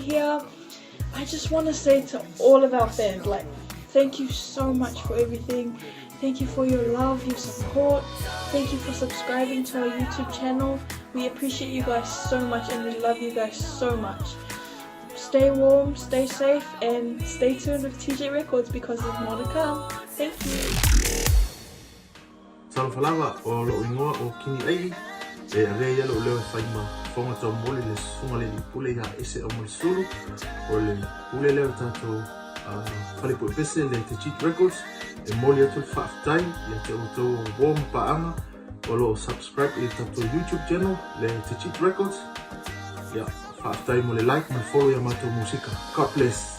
here. I just want to say to all of our fans, like, thank you so much for everything. Thank you for your love, your support. Thank you for subscribing to our YouTube channel. We appreciate you guys so much and we love you guys so much. Stay warm, stay safe, and stay tuned with TJ Records because there's more to come. Thank you. Talofa lava, o lou igoa o Kini Ai'i, e avea ia lou leo e fai ma fofoga taumoli le Susuga le Alii Pule ia Ese Aumolesulu, o le pule lea o le tatou fale puepese le The Cheat Records, e momoli atu le faafetai ia te outou o uo ma paaga o lo o subscribe i le tatou YouTube channel le The Cheat Records. Ia, faafetai mo le like ma le follow ia matou musika. God bless.